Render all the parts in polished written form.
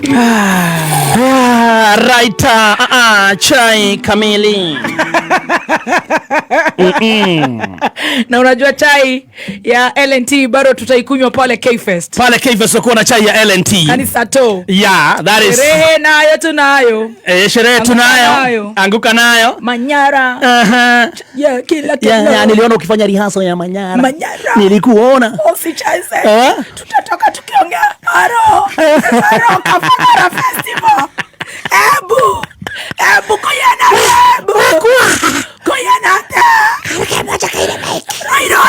Ah, right, chai kamili. Na unajua chai ya LNT bado tutaikunywa pale K-Fest. Pale K-Fest kuwa na chai ya LNT. Kanisa to. Yeah, that is. Sherehe nayo tunayo. Eh, sherehe Anguka tunayo. nayo. Anguka nayo. Manyara. Aha. Yeah, kila kila. Yeah, niliona ukifanya rehearsal ya Manyara. Manyara. Nilikuona. Usicheze. Eh? Tutatoka tukiongea aro. Aro Kafagara Festival. Ebu. Ebu kuyana ebu. Kuyana te. Roiro.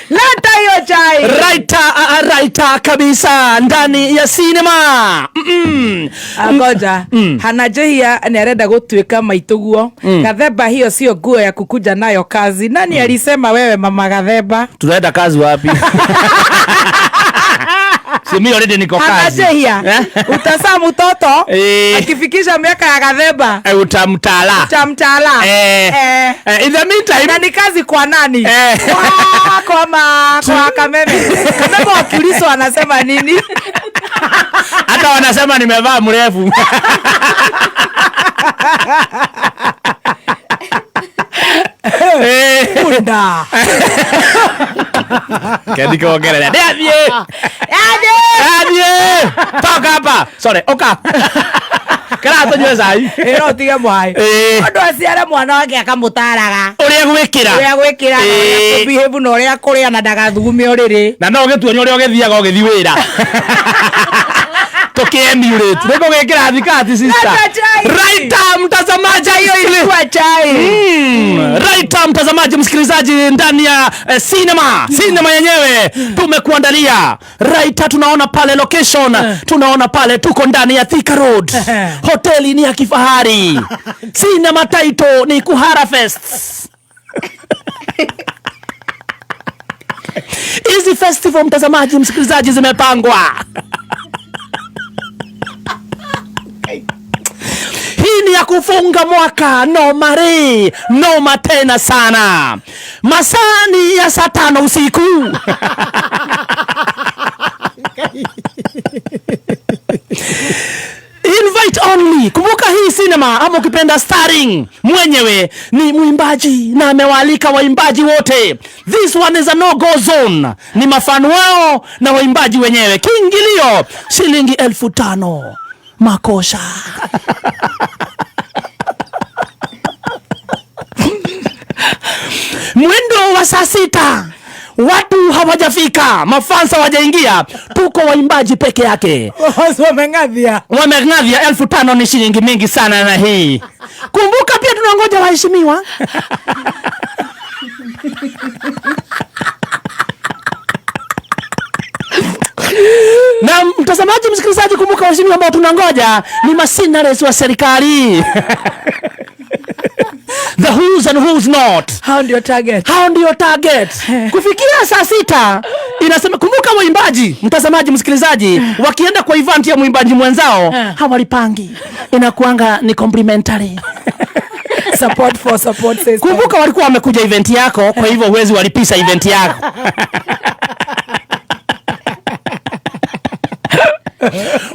Leta hiyo chai. Right, right kabisa ndani ya cinema. Ngoja. Hanajehia nĩ arenda gũtuĩka maitũguo. Gathemba, hiyo sio nguo ya kukuja nayo kazi. Nani alisema wewe mama Gathemba? Tunaenda kazi wapi? Si mimi already niko kazi. Hanajehia. Eh? Utazaa mtoto Eh. akifikisha miaka ya Gathemba. Eh, utamtala. Utamtala. Eh. Eh. Eh, in the meantime Na ni kazi kwa nani? Eh. Kwa Kameme. Kameme wakiulizwa anasema nini? Hata wanasema nimevaa mrefu. Eh. Punda. Kendi kuongerera. Ndiathiĩ. Ndiathiĩ. Toka hapa. Sorry, oka. Kara tũnyue cai. Ĩ no ũtige mwai. Eh. Mũndũ aciare mwana wake akamũtaraga. Ũrĩa gwĩkĩra. Ũrĩa gwĩkĩra na ũrĩa Eh. kũbehave na ũrĩa kũrĩa na ndagathugume ũrĩrĩ. Na no ũgĩtuonia ũrĩa ũgĩthiaga ũgĩthiĩ wĩra. Tũkĩ-emulate. Nĩ gũgĩkĩra thikati, sister. Leta chai. Right, mtazamaji. Hiyo ilikuwa chai. Right, mtazamaji msikilizaji ndani ya cinema. Cinema yenyewe tumekuandalia. Right, tunaona pale location, tunaona pale tuko ndani ya Thika Road. Hoteli ni ya kifahari. Cinema title ni Kuhara Fest. Hizi festival mtazamaji msikilizaji zimepangwa. Hii ni ya kufunga mwaka noma re noma tena sana. Masaa ni ya saa 5 usiku. Invite only. Kumbuka hii cinema ama ukipenda starring mwenyewe ni mwimbaji na amewaalika waimbaji wote. This one is a no go zone. Ni mafano wao na waimbaji wenyewe. Kiingilio shilingi 5,000. Makosha. Mwendo wa saa 6 watu hawajafika, mafansa hawajaingia, tuko waimbaji peke yake. Wameng'adhia. Wameng'adhia. 5,000 ni shilingi mingi sana na hii. Kumbuka pia tunangoja waheshimiwa. Na mtazamaji msikilizaji, kumbuka waheshimiwa ambao tunangoja ni masinares wa serikali. The who's and who's not. Hao ndio target. Hao ndio target. Kufikia saa 6 inasema, kumbuka waimbaji, mtazamaji msikilizaji, wakienda kwa event ya mwimbaji mwenzao hawalipangi. Inakuanga ni complimentary. Support for support system. Kumbuka walikuwa wamekuja event yako, kwa hivyo huwezi walipisha event yako.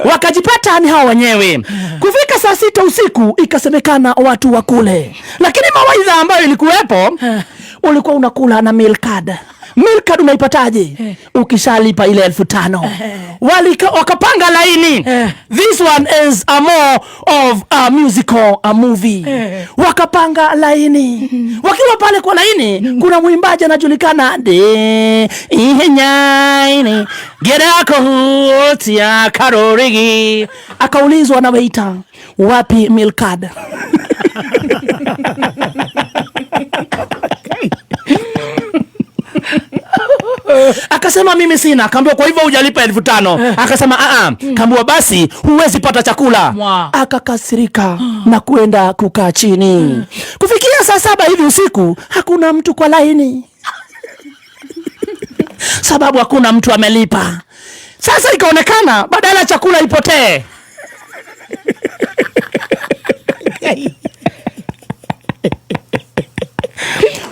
Wakajipata ni hao wenyewe. Kufika saa 6 usiku ikasemekana watu wakule. Lakini mawaidha ambayo ilikuwepo, ulikuwa unakula na meal card. Meal card unaipataje? Ukishalipa ile 5,000. Wakapanga laini. This one is a more of a musical, a movie. Wakapanga laini. Wakiwa pale kwa laini, kuna mwimbaji anajulikana de ihenyaini gerako hutia karorigi. Akaulizwa na waiter, wapi meal card? Akasema mimi sina. Akaambiwa kwa hivyo hujalipa 5,000. Akasema a a. Kaambiwa basi huwezi pata chakula. Akakasirika na kuenda kukaa chini. Kufikia saa 7 hivi usiku hakuna mtu kwa laini. Sababu hakuna mtu amelipa. Sasa ikaonekana badala chakula ipotee.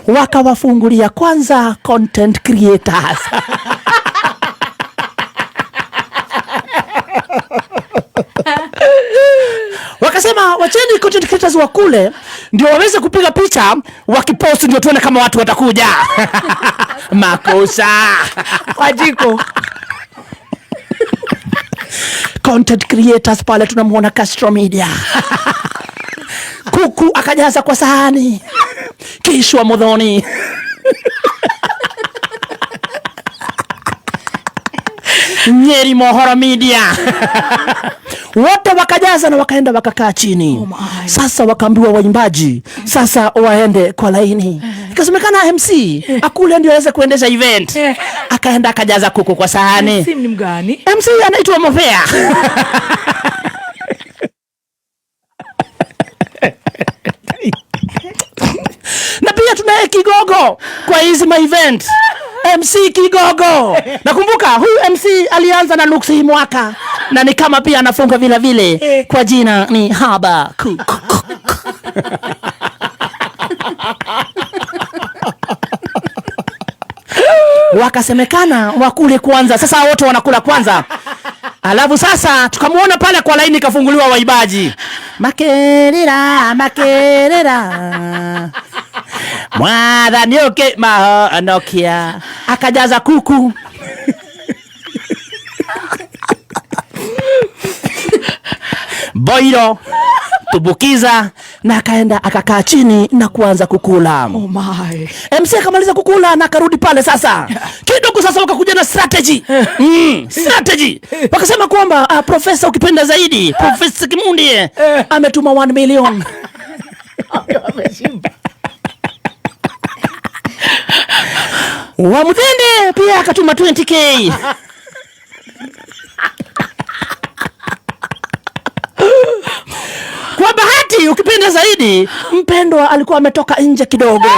Wakawafungulia kwanza content creators. Wakasema wacheni content creators wakule ndio waweze kupiga picha wakipost, ndio tuone kama watu watakuja. Makosa. Wajiko. Content creators pale tunamuona Castro Media. Kuku akajaza kwa sahani. Kishwa Muthoni. Nyeri Mohoro Media. Wote wakajaza na wakaenda wakakaa chini. Oh my. Sasa wakaambiwa waimbaji sasa waende kwa laini. Ikasemekana MC akule ndio aweze kuendesha event. Akaenda akajaza kuku kwa sahani. MC ni mgani? MC anaitwa Mofea. Na pia tunaye Kigogo kwa hizi ma event. MC Kigogo. Nakumbuka huyu MC alianza na Lux hii mwaka na ni kama pia anafunga vile vile kwa jina ni Haba Cook. Wakasemekana wakule kwanza. Sasa wote wanakula kwanza. Alafu sasa tukamuona pale kwa laini kafunguliwa waibaji. Makerera, makerera. Mwathani oke mahonokia. Akajaza kuku. Boiro, tumbukiza, na akaenda akakaa chini na kuanza kukula. Oh my. MC akamaliza kukula na akarudi pale sasa. Kidogo sasa wakakuja na strategy. Strategy. Wakasema kwamba profesa ukipenda zaidi, Profesa Kimundi ametuma 1 million. Wa Muthende pia akatuma 20k. Kwa bahati ukipenda zaidi, mpendwa alikuwa ametoka nje kidogo.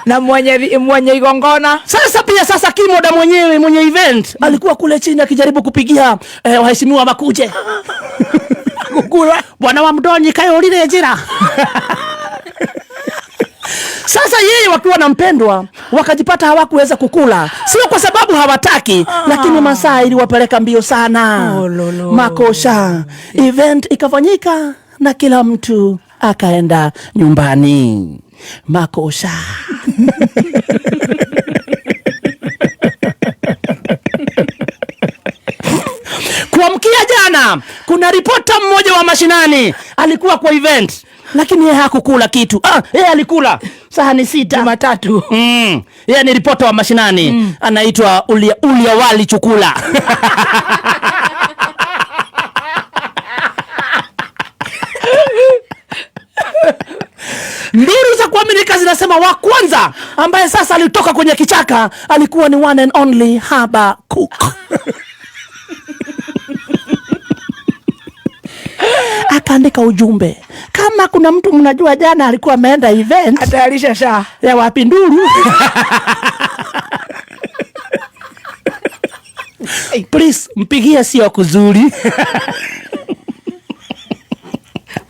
Na mwenye igongona. Sasa pia sasa Kimoda mwenyewe mwenye event alikuwa kule chini akijaribu kupigia waheshimiwa makuje. Kukula. Bwana wa Mdonyi kayolile njira. Sasa yeye wakiwa na mpendwa wakajipata hawakuweza kukula, sio kwa sababu hawataki, lakini masaa iliwapeleka mbio sana. Oh, lolo. Makosha. Event ikafanyika na kila mtu akaenda nyumbani. Makosha. Kuamkia jana kuna ripota mmoja wa mashinani alikuwa kwa event, lakini yeye hakukula kitu. Yeye alikula sahani 6 Jumatatu. Yeye ni ripota wa mashinani. Anaitwa Ulia Wali Chukula. Nduru za kuaminika zinasema wa kwanza ambaye sasa alitoka kwenye kichaka alikuwa ni one and only Haba Cook. Akaandika ujumbe, kama kuna mtu mnajua jana alikuwa ameenda event atayarisha sha ya Wapinduru. Please mpigie, sio kuzuri.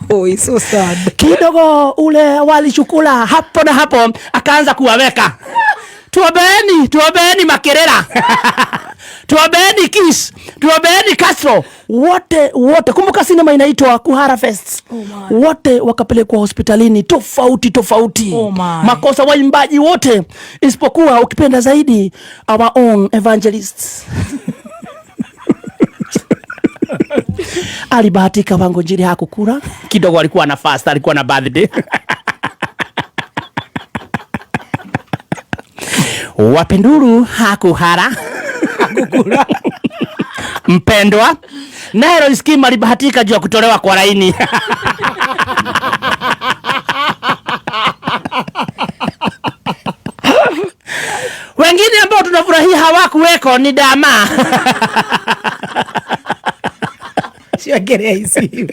Oh, it's so sad. Kidogo ule walichukula hapo na hapo akaanza kuwaweka. Tuombeeni, tuombeeni Makerera. Tuombeeni Kiss, tuombeeni Castro. Wote wote, kumbuka sinema inaitwa Kuhara Fest. Oh my. Wote wakapelekwa hospitalini tofauti tofauti. Oh my. Makosa waimbaji wote isipokuwa ukipenda zaidi our own evangelists. Alibahatika Wangu Njiri hakukula. Kidogo alikuwa na fast, alikuwa na birthday. Wapinduru hakuhara. Hakukula. Mpendwa naye Royce Kim alibahatika juu ya kutolewa kwa laini. Wengine ambao tunafurahia hawakuweko ni Dama. Siongelea hizi.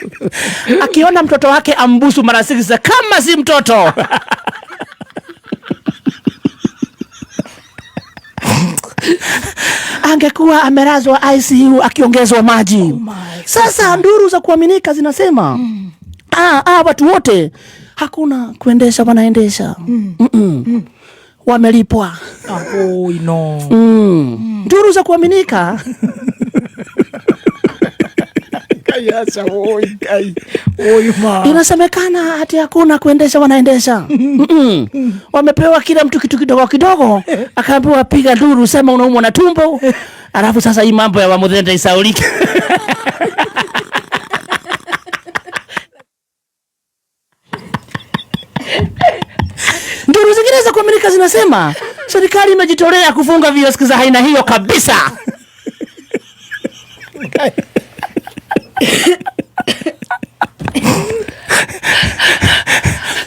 Akiona mtoto wake ambusu mara 6 kama si mtoto. Angekuwa amelazwa ICU akiongezwa maji. Oh my Sasa nduru za kuaminika zinasema, watu wote hakuna kuendesha wanaendesha. Wamelipwa. Oi no. Nduru za kuaminika. Ngai aca, oi Ngai. Oi ma. Inasemekana hati hakuna kuendesha, wanaendesha. Wamepewa kila mtu kitu kidogo kidogo, akaambiwa piga nduru, sema unaumwa na tumbo, alafu sasa hii mambo ya Wamuthende isaulike. Nduru zingine za kuaminika zinasema serikali imejitolea kufunga vioski za aina hiyo kabisa.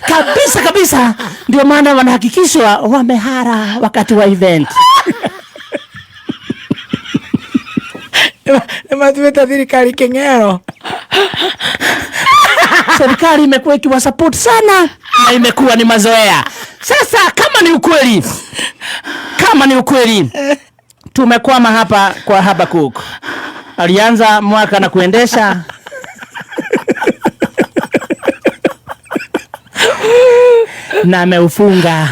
Kabisa kabisa, ndio maana wanahakikishwa wamehara wakati wa event. Nĩ matuĩte thirikari kĩng'ero. Serikali imekuwa ikiwasupport sana na imekuwa ni mazoea. Sasa kama ni ukweli, tumekwama hapa kwa Habakuk. Alianza mwaka na kuendesha na ameufunga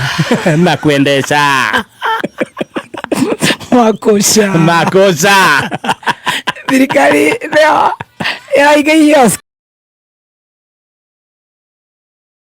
na kuendesha. Makosa. Makosa. Thirikari nĩyo ĩraiga.